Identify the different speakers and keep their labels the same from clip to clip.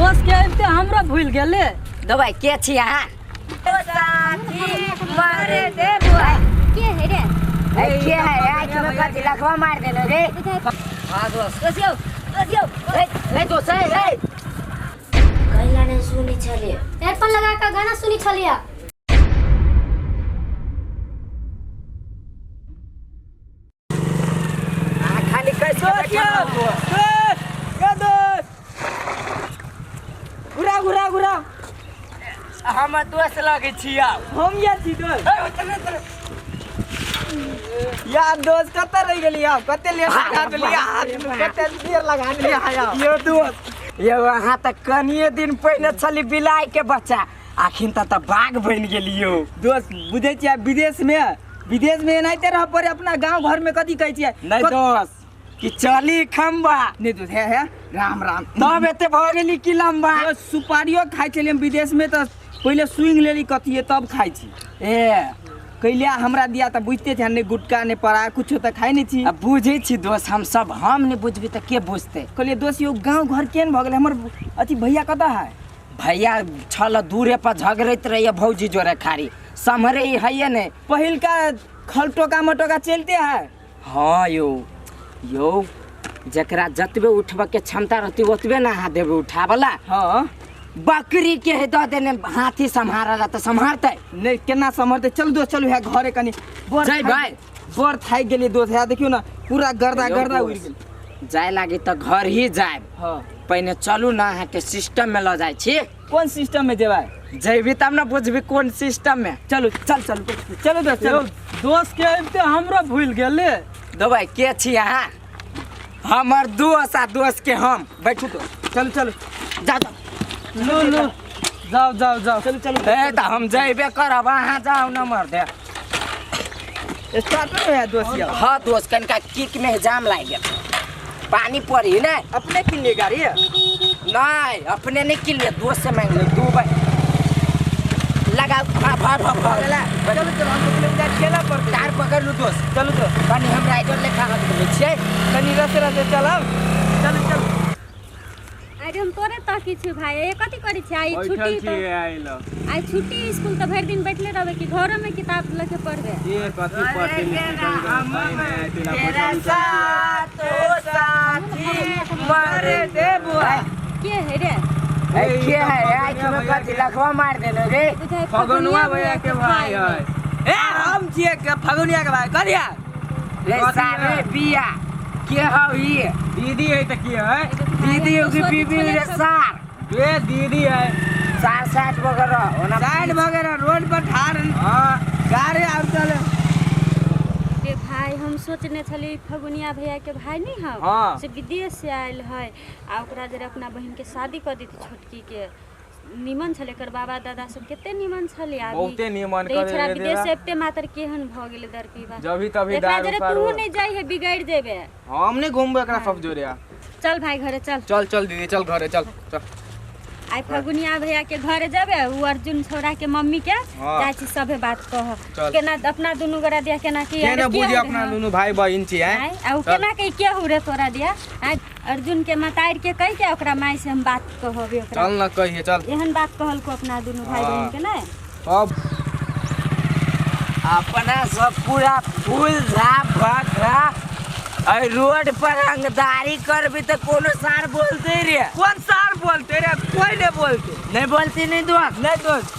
Speaker 1: दोस्त के आबिते हमरा भूल गेले।
Speaker 2: दबाई के छी अहाँ?
Speaker 3: मारे दे बुआ
Speaker 4: के है रे?
Speaker 2: ए, के है? आँखि में कथी लखवा मार देलो रे?
Speaker 3: हां दोस्त, दोस्त यौ, दोस्त यौ।
Speaker 2: ए, ए दोस्त, ए, ए।
Speaker 3: कैला नहीं सुनी छलिए?
Speaker 4: हेडफोन लगा के गाना सुनी छलिए।
Speaker 2: अहाँ खाली कैसे
Speaker 1: दोस्त यौ, दोस्त, यौ दोस्त। घुरा घुरा घुरा।
Speaker 2: हमर दोस्त लगै छी आब।
Speaker 1: हम या छी दोस्त। यार दोस्त कतऽ रहि गेली आब? कते लेट लगा देलियै हाथ में, कते देर लगा देलियै आब।
Speaker 2: यौ दोस्त, यौ अहाँ तऽ कनिये दिन पहिने छली बिलाइ के बच्चा, अखन तऽ बाघ बनि गेलियौ।
Speaker 1: दोस्त बुझै छियै विदेश में एनाहिते रह पड़े। अपना गांव घर में कथी कहै छियै?
Speaker 2: नहि दोस्त, कि चली खम्बा।
Speaker 1: नहि दोस्त, हे हे राम राम।
Speaker 2: तब एते भऽ गेली कि लम्बा।
Speaker 1: दोस्त, सुपारियो खाइ छलियै हम विदेश में तऽ पहिले सुइंग लेली कथिए तब खाइ छी।
Speaker 2: ए
Speaker 1: कैला हमरा दिया तऽ बुझते छै, नहि गुटका नहि पड़ा कुछो तऽ खाइ नहि छी।
Speaker 2: आ बुझै छी दोस्त, हम सब हम नहि बुझबी तऽ के बुझतै?
Speaker 1: कहलियै दोस्त यौ, गाँव घर केहन भऽ गेलै? हमर अथी भैया कतऽ है?
Speaker 2: भैया छल दूरे पर झगड़ैत रहैया भौजी जोरे, खारी सम्हरे ही हैये ने।
Speaker 1: पहिलका खलटोका मटोका चलते है।
Speaker 2: हाँ यौ, यौ जकरा जतबे उठबऽ के क्षमता रहती ओतबे ने अहाँ देबै उठाबला।
Speaker 1: हाँ।
Speaker 2: बकरी के है दऽ देने हाथी सम्हारला तऽ सम्हारतै?
Speaker 1: नहि, केना सम्हरतै? चल दोस्त चलू, है घरे कनि बड़
Speaker 2: जयबै।
Speaker 1: बड़ थाकि गेलियै दोस्त। है देखियौ ने, पूरा गर्दा
Speaker 2: यौ
Speaker 1: गर्दा उड़ि
Speaker 2: दोस्त,
Speaker 1: गेल।
Speaker 2: जाय लागी तऽ घर ही जायब।
Speaker 1: हाँ।
Speaker 2: पहिने चलू ने, अहाँके सिस्टम में लऽ जाइ छी।
Speaker 1: कोन सिस्टम में जेबै?
Speaker 2: जैबी तब ने बुझबी कोन सिस्टम में।
Speaker 1: चलू चल चलू चलू दोस्त चलू।
Speaker 5: दोस्त के आबिते हमरो भूल गेले।
Speaker 2: दबाई के छी अहाँ? हमर दोस्त आ दोस्त के हम। बैठू तो।
Speaker 1: चलू चलू।
Speaker 2: जा जाओ।
Speaker 5: लो लो, जाओ जाओ जाओ।
Speaker 1: चलू चलू।
Speaker 2: ए तऽ हम जैबे करब, अहाँ जाउ न मर्दे।
Speaker 1: स्टार्ट नहीं है दोस्त यार।
Speaker 2: हाँ दोस्त, कनिका किक में जाम लागि गेल, पानी पड़ी ने।
Speaker 1: अपने किनलिए गाड़ी?
Speaker 2: नहीं, अपने नहीं किनलिए, दोस्त से मांग ले। दू भाई लगाओ, भा भा भा भा।
Speaker 1: चलू चलू, हम सोचलियै उधर ठेला पर।
Speaker 2: तार पकड़ लू दोस्त।
Speaker 1: चलू दोस्त।
Speaker 2: कनी हम राइडर लेखा हाथ बोलै छियै।
Speaker 1: कनि रसे रसे चलब, चलू चलू।
Speaker 4: अरे हम तोरे ताकी छी भाई, ए कथी करै छी? आइ छुट्टी तऽ
Speaker 5: आइल।
Speaker 4: आइ छुट्टी स्कूल तऽ भरि दिन बैठले रहबै कि घरो में किताब लऽ के पढ़बै?
Speaker 5: ये कथी पढ़ते लिखते?
Speaker 2: तेरा साथ ओ साथी
Speaker 1: मारे दे बुआ।
Speaker 4: के है रे?
Speaker 2: ए, के है? आँखि में कथी लखवा मार देलो रे?
Speaker 4: बुझाइ
Speaker 5: फगनुआ भैया के भाई है।
Speaker 1: ए हम छियै के फगुनिया के भाई करिया।
Speaker 2: रे सारे बिया के हौ ई?
Speaker 5: दीदी है तऽ के है?
Speaker 2: दीदी हो कि बीबी रे सार?
Speaker 5: बे दीदी है।
Speaker 2: सार साठ वगैरह ओना
Speaker 1: साइड वगैरह रोड पर ठार
Speaker 5: हाँ।
Speaker 1: गाड़ी आब चले।
Speaker 4: रे भाई, हम सोचने छली फगुनिया भैया के भाई नहीं हौ
Speaker 5: हाँ।
Speaker 4: से विदेश से आयल है आ ओकरा जरे अपना बहिन के शादी कर देती छोटकी के। निमन छलै, एकर बाबा दादा सब कते निमन छलै आदमी।
Speaker 5: बहुते निमन।
Speaker 4: तऽ ई
Speaker 5: करे
Speaker 4: छोड़ा
Speaker 5: रे
Speaker 4: विदेश
Speaker 5: देवा।
Speaker 4: से एते मातर केहन भऽ गेलै दरपीबा।
Speaker 5: जभी तभी
Speaker 4: एकरा
Speaker 5: दारू
Speaker 4: जरे
Speaker 5: फारू।
Speaker 4: तूहू नहि जाइ है, बिगड़ि जेबे।
Speaker 5: हम नहीं घूमबे एकरा सब जोरे।
Speaker 4: चल भाई, घरे चल।
Speaker 5: चल चल दीदी, चल घरे चल चल।
Speaker 4: आइ फगुनिया भैया के घरे जेबे, उ अर्जुन छोड़ा के मम्मी के
Speaker 5: हाँ।
Speaker 4: जाइ छी, सभे बात कह।
Speaker 5: चल।
Speaker 4: केना अपना दुनू गोरा दिया केना की
Speaker 5: के
Speaker 4: अरे
Speaker 5: ने
Speaker 4: के
Speaker 5: बुझी
Speaker 4: हौ रे?
Speaker 5: अपना
Speaker 4: हाँ।
Speaker 5: दुनू भाई बहिन छी हैं।
Speaker 4: आँय, आ उ केना के के हौ रे तोरा दिया? आँय, अर्जुन के मतारि के कहि के ओकरा माय से हम बात कहबे ओकरा।
Speaker 5: चल न कहिए चल।
Speaker 4: एहन बात कहलको अपना दुनू भाई
Speaker 5: हाँ।
Speaker 4: बहिन के नहि।
Speaker 5: अब
Speaker 2: अपना सब पूरा फूल झाप भखा अइ रोड पर रंगदारी करबी तऽ कोनो सार बोलते रे?
Speaker 1: कौन सार बोलते रे? कोई नहीं बोलते।
Speaker 2: नहीं बोलती नहीं दोस्त?
Speaker 1: नहीं दोस्त,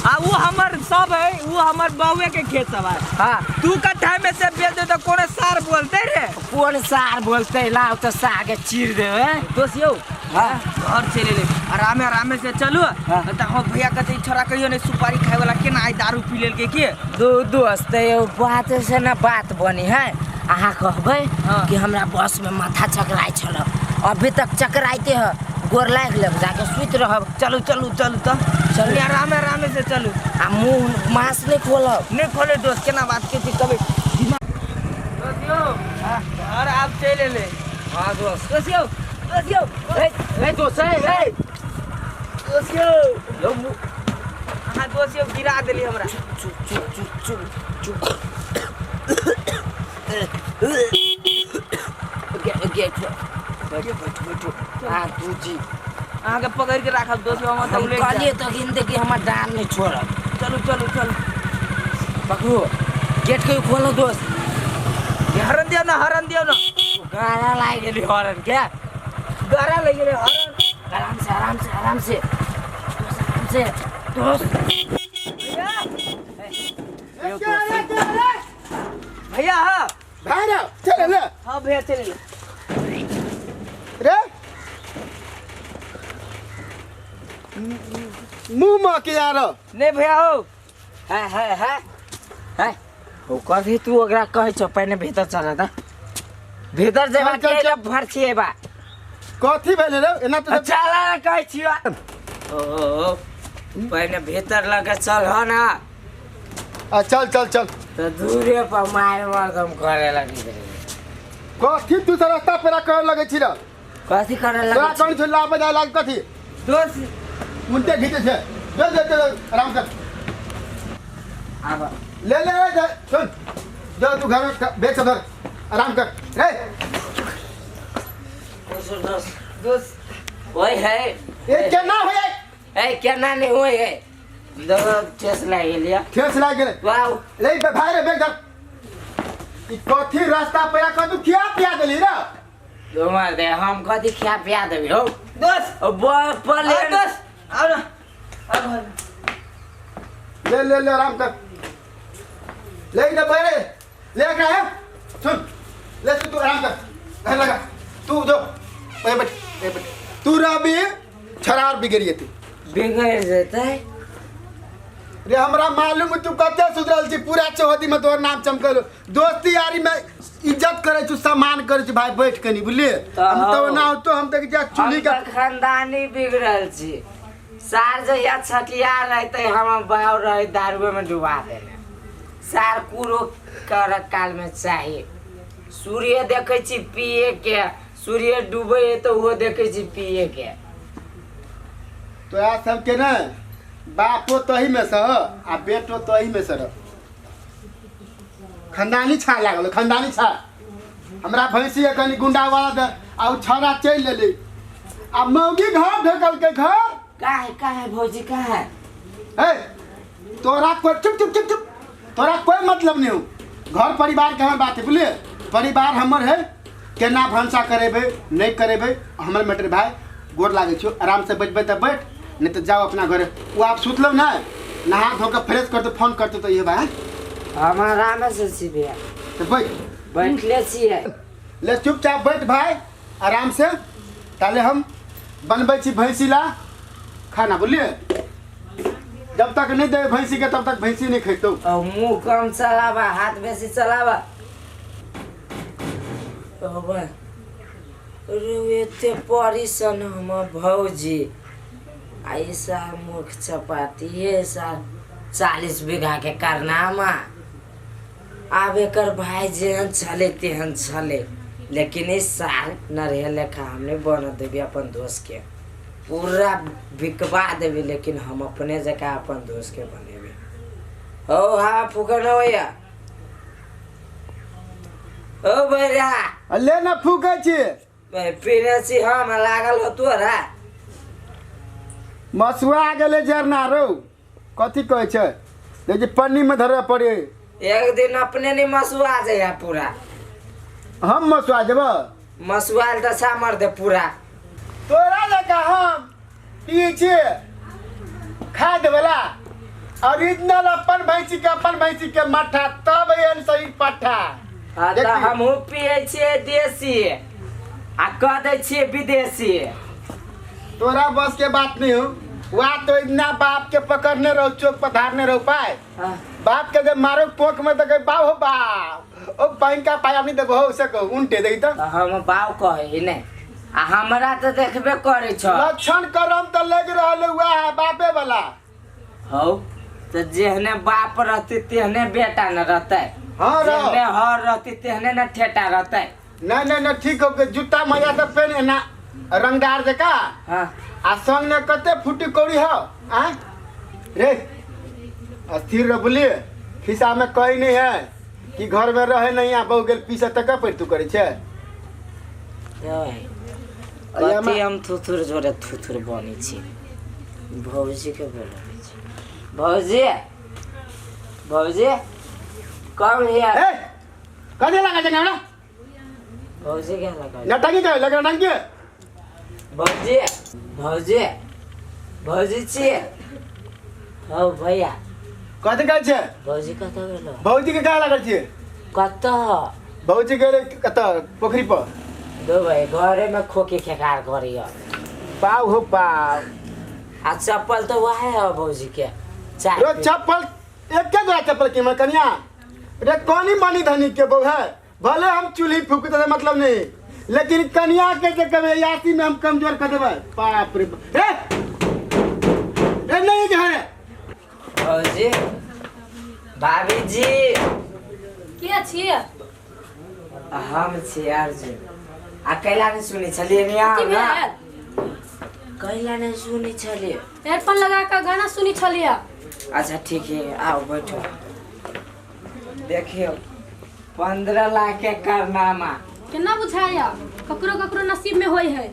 Speaker 1: आ वो हमर सब है, वो हमर बउए के खेत सब है।
Speaker 2: हाँ।
Speaker 1: तू कट्ठा में से बेच दे तो कोनो सार बोलते रे?
Speaker 2: कोन सार बोलते? लाओ तो सागे चीर देवे।
Speaker 1: दोस्त यौ।
Speaker 2: हाँ।
Speaker 1: घर चले ले, आरामे आरामे से चलू।
Speaker 2: हाँ।
Speaker 1: तऽ हम भैया कहते ई छोरा कहियो नहीं सुपारी खाए वाला, केना आइ दारू पी लेलकै के?
Speaker 2: दू दोस्त यौ, बात से ना बात बनी है। अहाँ कहबै
Speaker 1: हाँ।
Speaker 2: कि हमरा बस में माथा चकराइ छल, अभी तक चकराइते है, गोर लागि लेब, जाके सुति रहब।
Speaker 1: चलू चलू चलू तऽ चलू, आरामे आरामे से चलू।
Speaker 2: आ मुँह मास नहि खोलब।
Speaker 1: नहीं खोले दोस्त, केना बात के छी कभी दोस्त यौ, घर आब चलि एलै।
Speaker 2: हाँ दोस्त।
Speaker 1: दोस्त यौ, दोस्त यौ।
Speaker 2: ए, ए दोस्त, ए, ए।
Speaker 1: दोस्त यौ।
Speaker 2: यौ, मुँह
Speaker 1: अहाँ दोस्त यौ गिरा देली हमरा।
Speaker 2: चुप चुप चुप चुप चुप। गे गे, बैठो बैठो बैठो। हाँ तू जी।
Speaker 1: अहाँ के पकड़ के राखब दोस्त हम
Speaker 2: हम
Speaker 1: तऽ
Speaker 2: कहलिए तो गिनते कि हमर डाल नहीं छोड़ब।
Speaker 1: चलू चलू चलू
Speaker 2: पकड़ू गेट के खोलो दोस्त।
Speaker 1: हरन दियौ ना हरन दियौ ना।
Speaker 2: गाड़ा लाग गेली हरन के
Speaker 1: गाड़ा लागि गेलै हरन।
Speaker 2: आराम से आराम से आराम से दोस्त आराम से दोस्त।
Speaker 1: भैया हाँ
Speaker 6: भाई रे चल ले।
Speaker 1: हाँ भैया चल ले
Speaker 6: रे मुंह में के यार
Speaker 1: नहीं भैया हो
Speaker 2: है है है है ओ कथी तू ओकरा कहै छौ पहिने भीतर चल त भीतर जेबा
Speaker 6: चल,
Speaker 2: के
Speaker 6: चल।
Speaker 2: भर छियै बा
Speaker 6: कथी भेलै रे एना तो
Speaker 2: चल न कहै छियौ। ओ पहिने भीतर लगे चल हो ना।
Speaker 6: आ चल चल चल
Speaker 2: त दूरे पर मार मरदम करे लगी रे।
Speaker 6: कथी तू रास्ता पेरा करे लगे छी रे?
Speaker 2: कथी करे
Speaker 6: तोरा
Speaker 2: लगे
Speaker 6: कौन छला बजाय लाग कथी
Speaker 1: दोस्त
Speaker 6: उनटे घीचे छे दे दे दे आराम कर
Speaker 2: आब
Speaker 6: ले ले दे सुन जो तू घर में बेच धर आराम कर रे।
Speaker 2: दोस्त
Speaker 1: दोस्त
Speaker 2: ओए है
Speaker 6: ए केना हो जाए
Speaker 2: ए केना नहीं होय है दो ठेस लागि गेलिया
Speaker 6: ठेस लाग गेलै
Speaker 2: वाओ
Speaker 6: ले भाई रे बेच धर ई कथी रास्ता पेरा कर तू क्या पिया देली रे?
Speaker 2: तुम्हार दे हम कथी खिया पिया देबी हो
Speaker 1: दोस्त
Speaker 2: ओ पले
Speaker 1: दोस्त आओ ना आओ घर।
Speaker 6: ले ले ले आराम कर ले इधर भाई रे ले एकरा है सुन ले तू आराम कर घर लगा तू जो ए बैठ ए बैठ तू रवि छरार बिगड़ जेती
Speaker 2: बिगड़ जेतै
Speaker 6: रे। हमरा मालूम तू कते सुधरल छी पूरा चौहदी में तोहर नाम चमकल दोस्ती यारी में इज्जत करे छु सम्मान करे छु भाई बैठ कनी बुझलिए। हम तो ना हो तो हम देख जा चूल्ही के
Speaker 2: खानदानी बिगड़ल छी सार जहिया छठिया रहते हम बाव रहे दारुए में डुबा देने सार कुरो कर काल में चाहिए। सूर्य देखे छी पिए के सूर्य डूबे तो वो देखे छी पिए के।
Speaker 6: तोरा सबके ना बापो तही में सह आ बेटो तही में सर खानदानी छा लागल खानदानी छा। हमरा भैंसी कनी गुंडा वाला दे आ उ छड़ा चल लेली आ मौगी घर ढकल के घर
Speaker 2: काहे काहे भौजी काहे
Speaker 6: ए तोरा कोई चुप चुप चुप चुप तोरा कोई मतलब नहीं हो घर परिवार के हमर बात है बुझलिए। परिवार हमर है केना भनसा करेबे नहीं करेबे हमर मैटर भाई गोर लागै छियो आराम से बैठबै तऽ बैठ नहीं तो जाओ अपना घरे। वो आप सुतलो ना नहा धो के फ्रेश करते फोन करते तो ये भाई
Speaker 2: हम आराम से छी भैया
Speaker 6: तो बैठ
Speaker 2: बैठले छियै
Speaker 6: ले चुपचाप बैठ भाई आराम से ताले हम बनबै छी भैंसी ला खाना बुझलिए। जब तक नहीं दे भैंसी के तब तक भैंसी नहीं खैतौ।
Speaker 2: और मुँह कम चलावा हाथ बेसी चलावा। एते परिसन हम भौजी आई साल मुख चपाती ये साल 40 बीघा के कारनामा। आब एकर भाई जेहन छले तेहन छले लेकिन इस साल नरहे लेखा हमने बन देबी अपन दोस्त के पूरा बिकवा देबी लेकिन हम अपने जगह अपन दोस्त के बनेबी। हो हाँ फूकन भैया ओ भैया
Speaker 6: ले ना फूकै छी
Speaker 2: पीने छी हम लागल हो तोरा
Speaker 6: मसुआ गेलै जरना रौ कथी कहै छै देखी पन्नी में धरऽ पड़े।
Speaker 2: एक दिन अपने नहीं मसुआ जाइए पूरा।
Speaker 6: हम मसुआ जेब
Speaker 2: मसुआ तऽ सामर दे पूरा
Speaker 6: तोरा लेका हम पियै छियै खाद वाला ओरिजिनल अपन भैंसी के मट्ठा तब एहन सही पट्ठा।
Speaker 2: हाँ तऽ हमहूँ पियै छियै देसी आ कह दै छियै विदेशी।
Speaker 6: तोरा बस के बात नहीं हो वह तो इतना बाप के पकड़ने रहो चौक पधारने रहो पाए। बाप के जब मारो पोख में तो कहे बाप हो बाप ओ पाइन का पाया नहीं देबो उसे कहू उनटे देखी तो
Speaker 2: हम बाप कहे ने आ हमरा तो देखबे करे छ
Speaker 6: लक्षण करम तो लग रहल हुआ है बापे वाला।
Speaker 2: हौ तो जेहने बाप रहते तेहने बेटा न रहते।
Speaker 6: हां
Speaker 2: जेहने हर रहते तेहने न ठेटा रहते।
Speaker 6: नहीं नहीं नहीं ठीक हो के जूता मजा तो पहने ना रंगदार जका।
Speaker 2: हां
Speaker 6: आ संग ने कते फुटी कौड़ी हो आ रे अस्थिर रह बोलिए खिस्सा में कहीं नहीं है कि घर में रहे नहीं आ बहु गेल पीसा तक पर तू करे छे।
Speaker 2: कथी हम थुथुर जोरे थुथुर बनै छी। भौजी के बोलाबै छी। भौजी भौजी कम here.
Speaker 6: ए कथी लगा छै हमरा?
Speaker 2: भौजी के लगा
Speaker 6: नटंगी के लगा नटंगी।
Speaker 2: भौजी भौजी भौजी छी। हौ भैया
Speaker 6: कथी कहै छै?
Speaker 2: भौजी कतऽ गेलो?
Speaker 6: भौजी के कहाँ लागल छियै?
Speaker 2: कतऽ?
Speaker 6: भौजी गेलै कतऽ? पोखरी पर।
Speaker 2: दो भाई घरे में खोकी खेकार करिय।
Speaker 6: पाव हो पाव।
Speaker 2: आ चप्पल तो वह है भौजी के।
Speaker 6: रो चप्पल एक जोड़ा चप्पल कीमत कनिया रे कोनी मनी धनी के बहु है, भले हम चूल्ही फूकते मतलब नहीं, लेकिन कनिया के जे कभी यासी में हम कमजोर कर देबै। बाप रे रे रे नहीं के है।
Speaker 2: भौजी भाभी जी
Speaker 4: के छियै?
Speaker 2: हम छी अर्जुन। आ कैला नहीं सुनै छलियै निया?
Speaker 4: की भेल?
Speaker 2: कैला नहीं सुनै छलियै?
Speaker 4: हेडफोन लगा के गाना सुनै छलियै।
Speaker 2: अच्छा ठीक है आओ बैठो। देखियो 15 लाख के कारनामा
Speaker 4: केना बुझाया? ककरो ककरो नसीब में होय है।